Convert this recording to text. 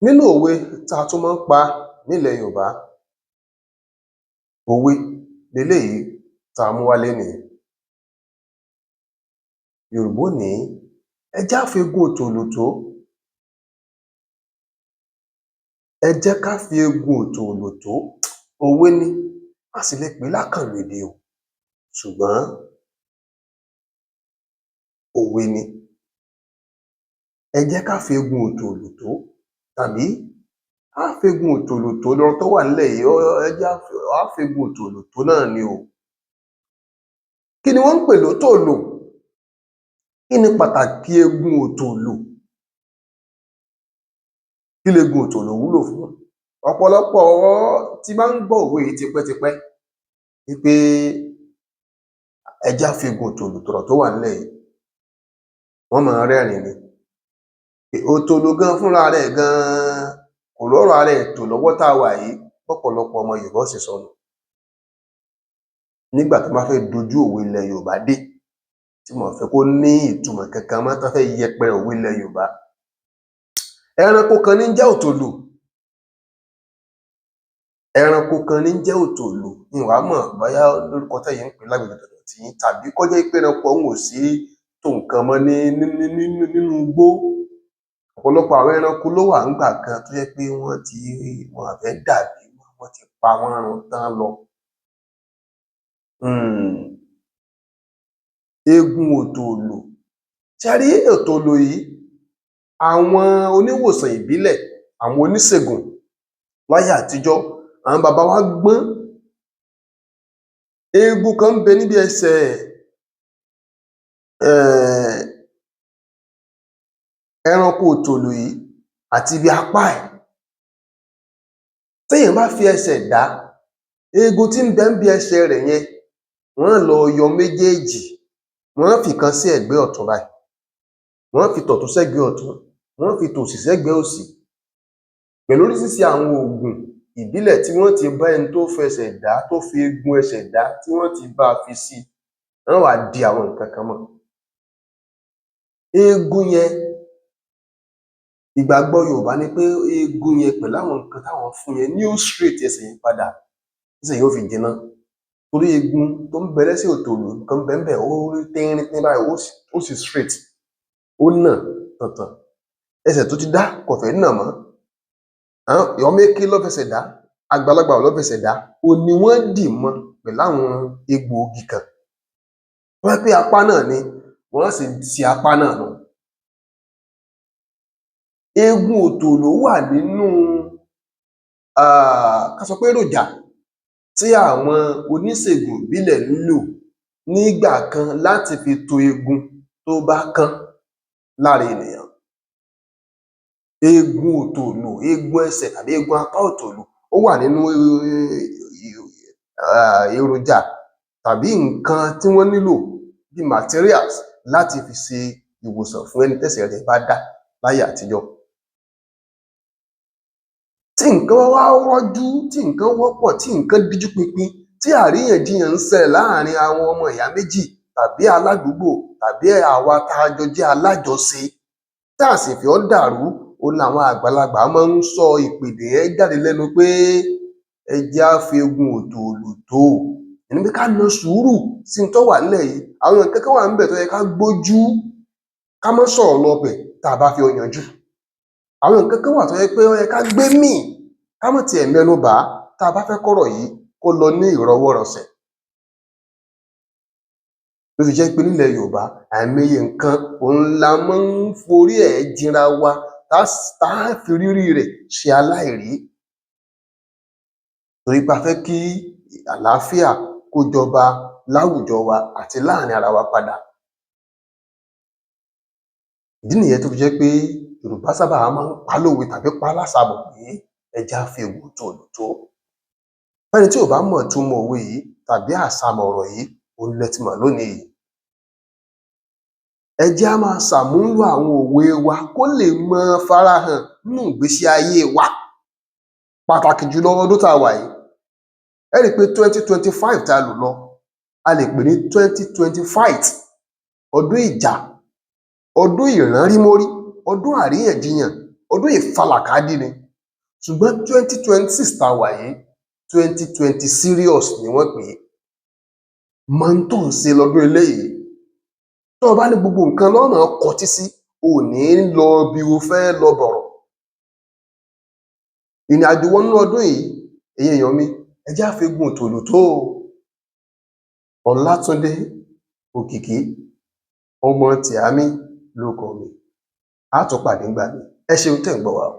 Nínú òwe tá a tún mọ́ ń pa nílẹ̀ Yorùbá, òwe leléyìí tá a mú wá lénìí. Yorùbá ó ní ẹ jẹ́ á fegun òtòlò tó, ẹ jẹ́ ká fi egun òtòlò tó. Òwe ni, a sì lè pè é lákànlò èdè o, ṣùgbọ́n òwe ni. Ẹ jẹ́ ká fi egun òtòlò tó, tàbí á fegun òtòlò tó lọ̀rọ̀ tó wà ńlẹ̀ yìí, ẹ jẹ́ á fegun òtòlò tó náà ni o. Kí ni wọ́n ń pè lótòlò? Kí ni pàtàkì egun òtòlò? Kí legun òtòlò wúlò fún? Ọ̀pọ̀lọpọ̀ ti máa ń gbọ́ òwe yìí tipẹ́tipẹ́ wí pé ẹ jẹ́ á fegun òtòlò tọ̀rọ̀ tó wà ńlẹ̀ yìí. Wọ́n máa rẹ́rìn-ín ni. Òtòlò gan fúnra rẹ̀ gan kò rọ́rọ̀ ara ẹ̀ tò lọ́wọ́ tá a wà yìí, bọ́pọ̀lọpọ̀ ọmọ Yorùbá ó ṣe sọ nù. Nígbà tán bá fẹ́ dojú òwe ilẹ̀ Yorùbá dé, tí wọn ò fẹ́ kó ní ìtumọ̀ kankan mọ́, tán fẹ́ yẹpẹrẹ òwe ilẹ̀ Yorùbá. Ẹranko kan ní ń jẹ́ òtòlò. Ẹranko kan ní ń jẹ́ òtòlò. N wá mọ̀ bóyá ó lórúkọ tẹ́yin ń pè é lágbègbè tọ̀dọ̀ tiyín, tàbí kó jẹ́ pé ẹranko ọ̀hún ò sí tó nǹkan mọ́ ní nínú igbó. Ọ̀pọ̀lọpọ̀ àwọn ẹranko ló wà ńgbà kan tó jẹ́ pé wọn ò fẹ́ dàbí mọ́, wọ́n ti pa wọ́n run tán lọ. Eegun òtòlò. Ṣé ẹ rí òtòlò yìí? Àwọn oníwòsàn ìbílẹ̀, àwọn oníṣègùn láyé àtijọ́, àwọn bàbá wa gbọ́n. Eegun kan ń bẹ níbi ẹsẹ̀ ẹranko òtòlò yìí àti ibi apá ẹ̀. Téèyàn bá fi ẹsẹ̀ dá, eegun tí ń bẹ ńbi ẹsẹ̀ rẹ̀ yẹn, wọ́n ó lọ yọ méjèèjì, wọ́n ó fìkan sí ẹ̀gbẹ́ ọ̀tún báyìí, wọ́n ó fi tọ̀tún sẹ́gbẹ̀ẹ́ ọ̀tún, wọ́n ó fi tòsì sẹ́gbẹ̀ẹ́ òsì. Pẹ̀lú oríṣiríṣi àwọn òògùn ìbílẹ̀ tí wọ́n ti bá ẹni tó fẹsẹ̀ dá, tó fi eegun ẹsẹ̀ dá, tí wọ́n ti bá a fi sí i, wọ́n ó wá di àwọn nǹkan kan mọ́ ọn. Eegun yẹn, ìgbàgbọ́ Yorùbá ni pé eegun yẹn pẹ̀lú àwọn nǹkan táwọn fún yẹn ní ó straight ẹsẹ̀ yẹn padà, tẹ́sẹ̀ yẹn ó fi jiná. Torí eegun tó ń bẹ lẹ́sẹ̀ òtòlò, nǹkan ń bẹ ńbẹ̀, ó rí tínrín-tín báyìí, ó sì straight, ó nà tàntàn. Ẹsẹ̀ tó ti dá kò fẹ́ nà mọ́. Ọmọ éke ló fẹsẹ̀ dá, àgbàlagbà ló fẹsẹ̀ dá, òun ni wọ́n dì mọ́ pẹ̀lú àwọn egbòogi kan. Tó bá jẹ́ pé apá náà ni, wọ́n ó sì ṣe apá náà nù. Eegun òtòlò wà nínú ká sọ pé èròjà tí àwọn oníṣègùn ìbílẹ̀ ń lò nígbà kan láti fi to eegun tó bá kán lára ènìyàn. Eegun òtòlò, eegun ẹsẹ̀ tàbí eegun apá òtòlò, ó wà nínú èròjà tàbí nǹkan tí wọ́n nílò bí materials láti fi ṣe ìwòsàn fún ẹni tẹ́sẹ̀ rẹ̀ bá dá láyé àtijọ́. Tí nǹkan bá wá rọ́jú, tí nǹkan wọ́pọ̀, tí nǹkan díjú pinpin, tí àríyànjiyàn ń ṣẹlẹ̀ láàrin àwọn ọmọ ìyá méjì tàbí aládùúgbò tàbí àwa tá a jọ jẹ́ alájọṣe, tá à sì fẹ́ ó dàrú, òun làwọn àgbàlagbà máa ń sọ ìpèdè yẹn jáde lẹ́nu pé ẹ jẹ́ á fi eegun òtòlò tó. Ìyẹn ni pé ká na sùúrù sí n tó wà ńlẹ̀ yìí. Àwọn nǹkan kan wà ńbẹ̀ tó yẹ ká gbójú, ká má sọ̀rọ̀ lọbẹ̀ tá a bá fẹ́ ó yanjú. Àwọn nǹkan kan wà tó jẹ́ pé ó yẹ ká gbé mì, ká má tiẹ̀ mẹnu bà á tá a bá fẹ́ kọ́rọ̀ yìí kó lọ ní ìrọwọ́rọsẹ̀. Ló fi jẹ́ pé nílẹ̀ Yorùbá, àìmọye nǹkan òun la máa ń forí ẹ̀ jinra wa tá á fi rírí rẹ̀ ṣe aláìrí. Torí pé a fẹ́ kí àlàáfíà kó jọba láwùjọ wa àti láàrin ara wa padà. Ìdí nìyẹn tó fi jẹ́ pé Yorùbá sábà máa ń pa á lówe tàbí pa á láṣamọ̀ pé ẹ jẹ́ á fi eegun òtòlò tó. Fẹ́ni tí ò bá mọ̀ ìtumọ̀ òwe yìí tàbí àṣamọ̀ ọ̀rọ̀ yìí, òun lẹ ti mọ̀ lónìí yìí. Ẹ jẹ́ á máa ṣàmúlò àwọn òwe wa kó lè máa farahàn nínú ìgbésí ayé wa. Pàtàkì jùlọ ọdún tá a wà yìí. Ẹ rí i pé 2025 tá a lò lọ, a lè pè ní 2020 fight, ọdún ìjà, ọdún ìránrímórí, ọdún àríyànjiyàn. Ọdún ìfalàkàdí ni. Ṣùgbọ́n 2026 tá a wà yìí, 2020 serious ni wọ́n pè é. Mọ ohun tó ń ṣe lọ́dún eléyìí. Tó o bá ní gbogbo nǹkan lọ́nà kọtí sí, o ò ní lọ bí o fẹ́ lọ bọ̀rọ̀. Ìrìn àjò wọnú ọdún yìí, ẹ̀yin èèyàn mi, ẹ jẹ́ á fegun tòlù tó o. Ọlátúndé Òkìkí ọmọ Tìámí lórúkọ mi. A tún pàdé ńgbà míì. Ẹ ṣeun tẹ́ ń gbọ́ wa o.